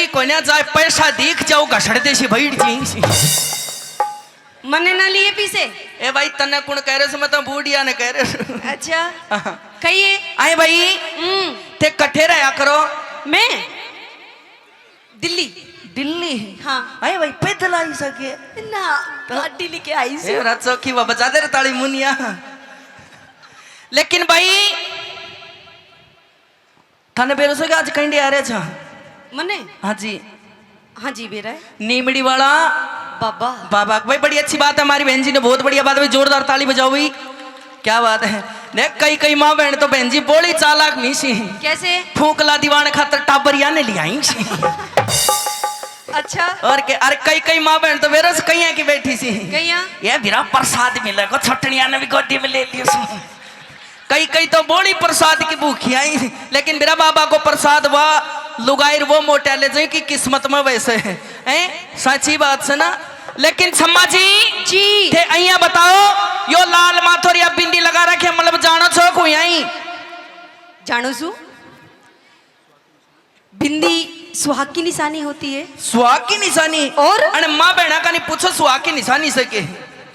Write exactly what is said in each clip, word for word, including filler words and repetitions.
कोन्या जाए, पैसा दिख जाओ, घसड़ दे सी, बैठ जी सी। मने ना लिए पीसे। ए भाई, तन्ने कुण कह रहे से? मैं तो बूढ़िया ने कह रहे से। अच्छा। हाँ। कहिए। आए भाई, हम्म। ते कट्ठे रहा करो। मैं? दिल्ली। दिल्ली? हाँ। आए भाई, पैदल आई सके? ना, तो गाड़ी लेके आई सी। ए, रात चौकी बाबा, ज्यादा रे ताली मुनिया। लेकिन भाई, थाने बेरो से आज कहीं आ रहे छा? मने? हाँ जी। हाँ जी, बेरा है। नीमड़ी वाला बाबा। बाबा, भाई, बड़ी अच्छी बात है, हमारी बहन जी ने बहुत बढ़िया बात है, भाई, जोरदार ताली बजाओ भाई। क्या बात है। ने कई कई माँ बहन तो बहन जी बोली चालाक हुई सी। कैसे? फूकला दीवान खातर टाबरिया ने लियाई सी। अच्छा। और के, अरे कई कई माँ बहन तो बेरो से कईया की बैठी सी। कईया? ये बिरा प्रसाद मिलेगा, छटनिया ने भी गोदी में ले लियो सी। कई कई तो बोली प्रसाद की भूखी आई, लेकिन मेरा बाबा को प्रसाद वा लुगाई वो मोटा ले जाए कि किस्मत में वैसे है, हैं? साची बात से ना। लेकिन छम्मा जी, जी। थे अइया बताओ, यो लाल माथो और या बिंदी लगा रखे, मतलब जानो छो कोई आई? जानू सू। बिंदी सुहाग की निशानी होती है। सुहाग की निशानी? और? अरे माँ बहना का नहीं पूछो, सुहाग की निशानी से के?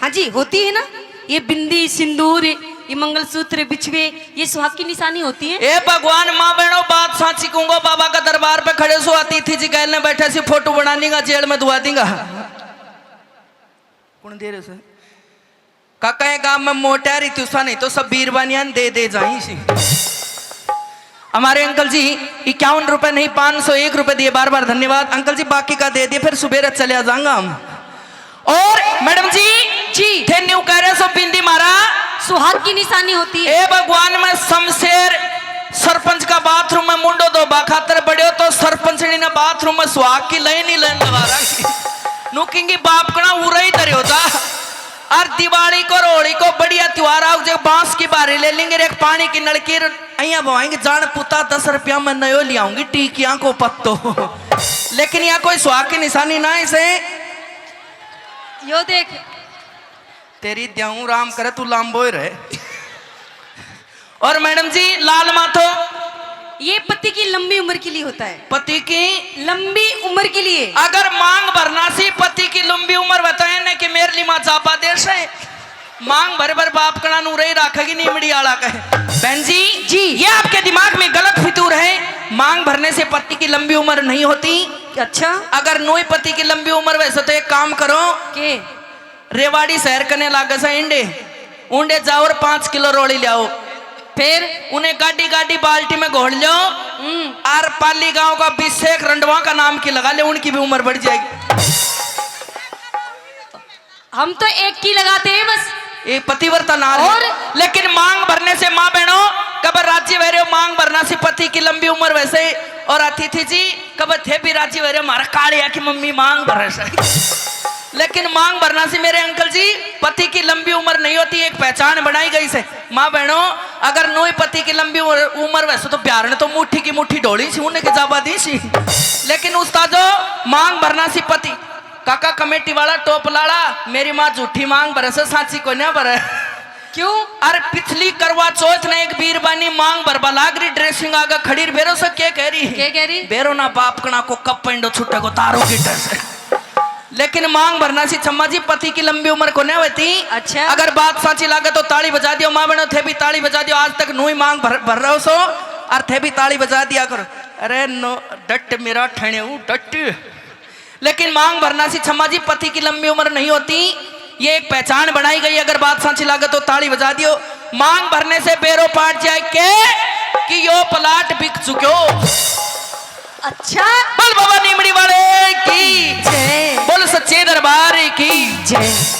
हाँ जी, होती है ना। ये बिंदी, सिंदूर, ये मंगलसूत्र, बिछवे, ये सुहाग की निशानी होती है। ए भगवान, माँ बहनों, बात सांची कहूंगा, बाबा का दरबार पे खड़े सो, अतिथि जी गैल ने बैठे सी, फोटो बना देंगा, जेल में दुआ देंगा। कौन दे रहे से? काका, ये गांव में मोटा रही तुसा, नहीं तो सब बीरबानियां दे दे जाई सी। हमारे अंकल जी इक्यावन रुपए नहीं, पाँच सौ एक रुपए दिए, बार बार धन्यवाद अंकल जी, बाकी का दे दिए, फिर सुबेरे चले जाऊंगा हम। और मैडम जी, जी। थे न्यू कह रहे सो बिंदी मारा सुहाग की निशानी होती है। ए भगवान, मैं शमशेर सरपंच का बाथरूम में मुंडो धोबा खातर बड़े हो, तो सरपंचनी ने बाथरूम में सुहाग की लाइन ही लाइन लगा रखी। नु किंगी बाप कना उरा ही धरे होता। और दिवाली को, रोहड़ी को बढ़िया त्योहार आओ, जो बांस की बारी ले लेंगे, एक पानी की नलकी अइया बवाएंगे, जान पुता दस रुपया में नयो लियाऊंगी टीकियां को पत्तो। लेकिन यहाँ कोई सुहाग की निशानी ना इसे। यो देख। तेरी द्याऊं राम करे, तू लांबो ही रहे। और मैडम जी, लाल माथो? ये पति की लंबी उम्र के लिए होता है। पति की? लंबी उम्र के लिए। अगर मांग भरना सी पति की लंबी उम्र बताए ने कि मेरे लिए माँ जाबा दे से, मांग भर भर बाप कणा नू रही राखेगी नीमड़ी आला कहे। बहन जी, जी। ये आपके दिमाग में गलत फितूर है। मांग भरने से पति की लंबी उम्र नहीं होती। अच्छा। अगर नोई पति की लंबी उम्र वैसे तो एक काम करो। के? रेवाड़ी शहर कने लागे से इंडे, उंडे जाओ और पाँच किलो रोली ले आओ। फिर? उन्हें गाड़ी गाड़ी बाल्टी में घोल लो। हम्म। और पाली गांव का अभिषेक रंडवा का नाम की लगा ले, उनकी भी उम्र बढ़ जाएगी। हम तो एक की लगाते हैं बस। ये पतिव्रता नारी। और? लेकिन मांग भरने से माँ बहनों, कब राजी वह रहे हो, मांग भरना सी पति की लंबी उम्र वैसे। और अतिथि जी, कब थे भी राजी वह रहे हो, हमारा कालिया की मम्मी मांग भरे से। लेकिन मांग भरना सी मेरे अंकल जी, पति की लंबी उम्र नहीं होती, एक पहचान बनाई गई से। माँ बहनों, अगर नोई पति की लंबी उम्र, उम्र वैसे तो प्यार ने तो मुट्ठी की मुट्ठी ढोली सी, उन्हें के जाबा दी सी। लेकिन उस्तादो, मांग भरना सी पति। काका कमेटी वाला टोप लाला, मेरी माँ झूठी मांग भरे से, सांची कोन्या भरे। क्यों? अरे पिछली करवा चौथ ने एक बीरबानी मांग भरबा लाग रही, ड्रेसिंग आगे खड़ी, बेरो से के कह रही? के कह रही? बेरो ना बाप कणा को कब पेंडो छुट्टे को तारो की ड्रेस। लेकिन मांग भरना सी छम्मा जी, पति की लंबी उम्र कोन्या होती। अच्छा। अगर बात सांची लागे तो ताली बजा दियो, माँ बहनों थे भी ताली बजा दियो। आज तक नू ही मांग भर, भर रहे हो सो, और थे भी ताली बजा दिया करो। अरे नो, डट मेरा ठणे हूँ, डट। लेकिन मांग भरना सी छम्मा जी, पति की लंबी उम्र नहीं होती, ये एक पहचान बनाई गई। अगर बात सांची लागे तो ताली बजा दियो। मांग भरने से बेरो पाट जाए के कि यो प्लाट बिक चुक्यो। अच्छा। बोल बाबा नीमड़ी वाले की जय। बोल सच्चे दरबार की जय।